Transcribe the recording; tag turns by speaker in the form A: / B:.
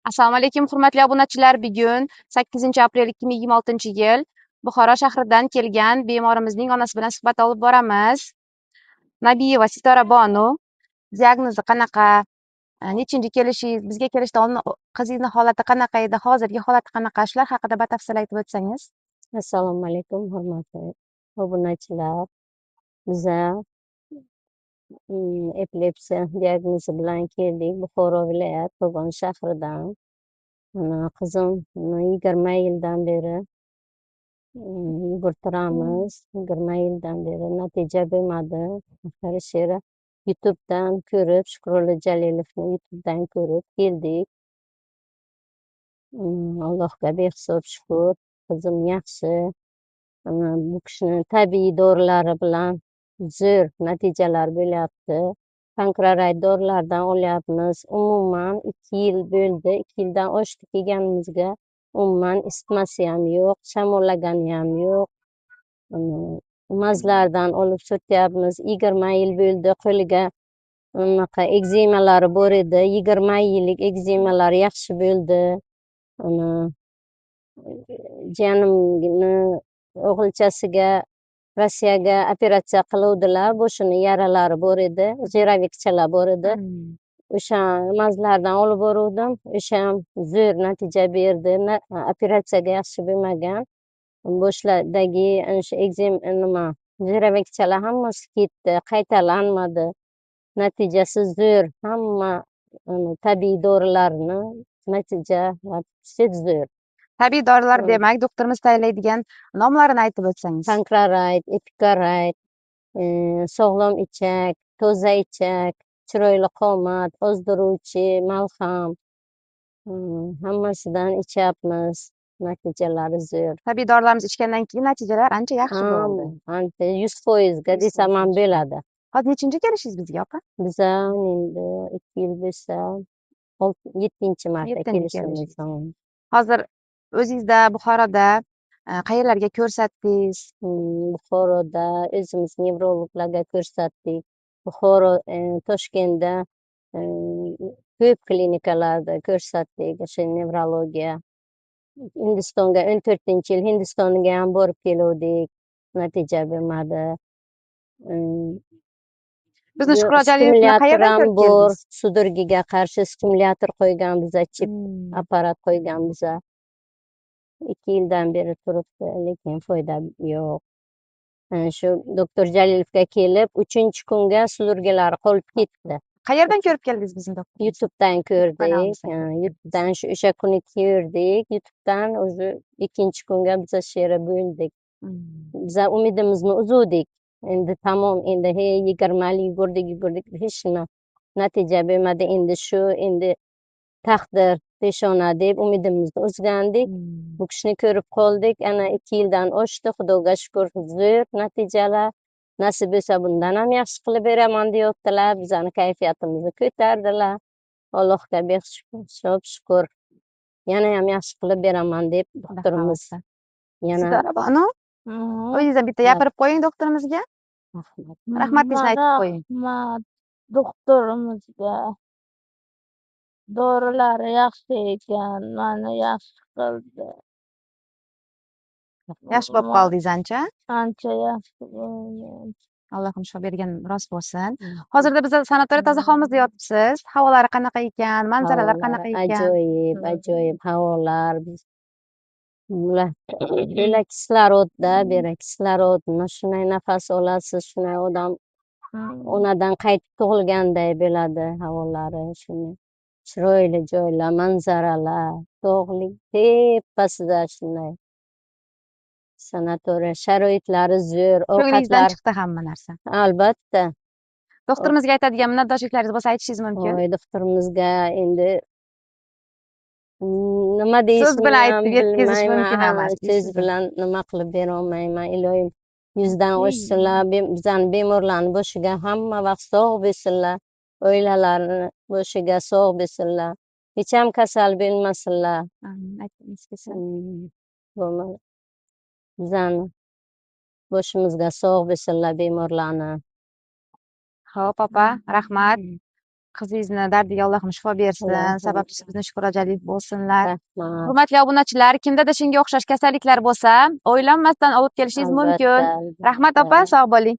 A: Assalomu alaykum, hurmatli obunachilar. Bugun 8 aprel 2026-yil Buxoro shahridan kelgan bemorimizning onasi bilan suhbat olib boramiz. Nabiyeva Sitora Bonu, diagnozi qanaqa? Nechinchi kelishingiz? Bizga kelishdan oldin qizingizni holati qanaqa edi? Hozirgi holati qanaqa? Shular haqida batafsil aytib o'tsangiz.
B: Assalomu alaykum, hurmatli obunachilar. Biza epilepsiya diagnozi bilan keldik Buxoro viloyat, Kogon shahridan. Mana, qizim 20 yildan beri yugurtiramiz, 20 yildan beri natija bo'lmadi. Oxiri shu YouTubedan ko'rib, Shukrullo Jalilovni YouTubedan ko'rib keldik. Allohga behisob shukur, qizim yaxshi. Mana, bu kishini tabiiy dorilari bilan zo'r natijalar bo'lyapti. Pankrorayt dorilardan olyapmiz. Umuman 2 yil bo'ldi, 2 yildan oshdi kelganimizga. Umuman isitmasi ham yo'q, shamollagani ham yo'q. Mazlardan olib surtyapmiz. 20 yil bo'ldi, qo'liga unaqa ekzemalari bor edi, 20 yillik ekzemalari yaxshi bo'ldi. Ana, jiyanimni o'g'ilchasiga Rossiyaga operatsiya qiluvdilar, boshini yaralari bor edi, жировик chalar bor edi. O'sha mazlardan olib boruvdim, o'sha ham zo'r natija berdi. Operatsiyaga yaxshi bo'lmagan boshlardagi o'sha ekzem, nima, жировик chalar hammasi ketdi, qaytalanmadi. Natijasi zo'r, hamma tabiiy dorilarni natija вообще zo'r.
A: Tabiiy dorilar demak, doktorimiz tayinlaydigan nomlarini aytib o'tsangiz.
B: Pankrorayt, Epikorayt, sog'lom ichak, toza ichak, chiroyli qomat, ozdiruvchi malham. Hammasidan ichyapmiz, natijalari zo'r.
A: Tabiiy dorilarimizni ichgandan keyin natijalar ancha yaxshi bo'ldi.
B: Ancha, 100%ga
A: 100%
B: desam ham bo'ladi.
A: Hozir nechinchi kelishingiz bizga, opa?
B: Biza endi 2 yil bo'lsa, yettinchi marta
A: Yettinchi
B: kelishimiz.
A: Kelishingiz. Hozir o'zingizda Buxoroda qayerlarga ko'rsatdingiz?
B: Buxoroda o'zimiz nevrologlarga ko'rsatdik. Buxoro, Toshkentda ko'p klinikalarda ko'rsatdik o'sha nevrologiya. Hindistonga, 14-yil Hindistonga ham borib keluvdik, natija bo'lmadi.
A: Bizni Shukrullo Jalilovni
B: Stimulyator
A: qayerdan
B: ham
A: ko'rib
B: bor,
A: keldingiz?
B: Судороги ga qarshi stimulyator qo'ygan biza, chip apparat qo'ygan biza. 2 yildan beri turibdi, lekin foyda yo'q. Ana shu doktor Jalilovga kelib, uchinchi kunga судороги lari qolib ketdi.
A: Qayerdan ko'rib keldingiz bizni doktorimizni?
B: YouTubedan ko'rdik.
A: Kanalimizdan
B: Ha,
A: ko'rib
B: YouTubedan shu o'sha kuni ko'rdik. YouTubedan o'zi ikkinchi kunga biza shu yerga bo'ldik. Biza umidimizni uzuvdik. Endi tamom, endi hey, 20 yil yugurdik, yugurdik, hech nima natija bermadi. Endi shu, endi taqdir, peshona deb umidimizni uzgandik. Bu kishini ko'rib qoldik. Ana, 2 yildan oshdi, Xudoga shukur, zo'r natijalar. Nasib bo'lsa, bundan ham yaxshi qilib beraman deyaptilar. Bizani kayfiyatimizni ko'tardilar. Allohga behisob shukur. Yana ham yaxshi qilib beraman deb
A: Xudo
B: doktorimiz
A: xohlasa.
B: yana
A: Sitora Bonu, o'zingizdan bitta gapirib qo'ying doktorimizga.
B: Rahmat.
A: Rahmatingizni aytib qo'ying.
C: Rahmat doktorimizga. Dorilari yaxshi ekan, mani yaxshi qildi.
A: Yaxshi bo'lib qoldingiz ancha.
C: Ancha yaxshi bo'ldim.
A: Allohim shifo bergan rost bo'lsin. Hozirda biz sanatoriy toza hovomizda yotibsiz. Havolari qanaqa ekan? Manzaralar qanaqa
B: Havolari
A: ekan?
B: ajoyib, ajoyib havolar. Biz bular bular kislorodda, bu yerda kislorod, mana shunday nafas olasiz, shunday odam onadan qaytib tug'ilganday bo'ladi havolari, shunday chiroyli joylar, manzaralar, tog'lik tepasida shunday sanatoriya, sharoitlari zo'r,
A: Ko'nglingizdan
B: ovqatlar
A: chiqdi hamma narsa.
B: Albatta.
A: Doktorimizga aytadigan minnatdorchiliklaringiz bo'lsa, aytishingiz mumkin.
B: Voy, doktorimizga endi nima
A: So'z
B: deyishni
A: bilan
B: ham
A: aytib yetkazish
B: bilmayman.
A: mumkin
B: Ha,
A: emas
B: so'z
A: deysizmi?
B: bilan nima qilib berolmayman. Iloyim, yuzdan oshsinlar, bizani bemorlarni boshiga hamma vaqt sog' bo'lsinlar, oilalarini boshiga sog' bo'lsinlar, hech ham kasal bo'lmasinlar.
A: Amin, aytgingiz kelsin.
B: Bo'lmadi. Bizani boshimizga sog' bo'lsinlar bemorlarni.
A: Xo'p, opa, rahmat. Qizingizni dardiga Allohim shifo bersin.
B: Ilohim.
A: Sababchisi bizni Shukur Rajabov bo'lsinlar.
B: Rahmat.
A: Hurmatli obunachilar, kimda-da shunga o'xshash kasalliklar bo'lsa, o'ylanmasdan olib kelishingiz mumkin.
B: Albatta,
A: Rahmat, opa,
B: albatta.
A: sog' bo'ling.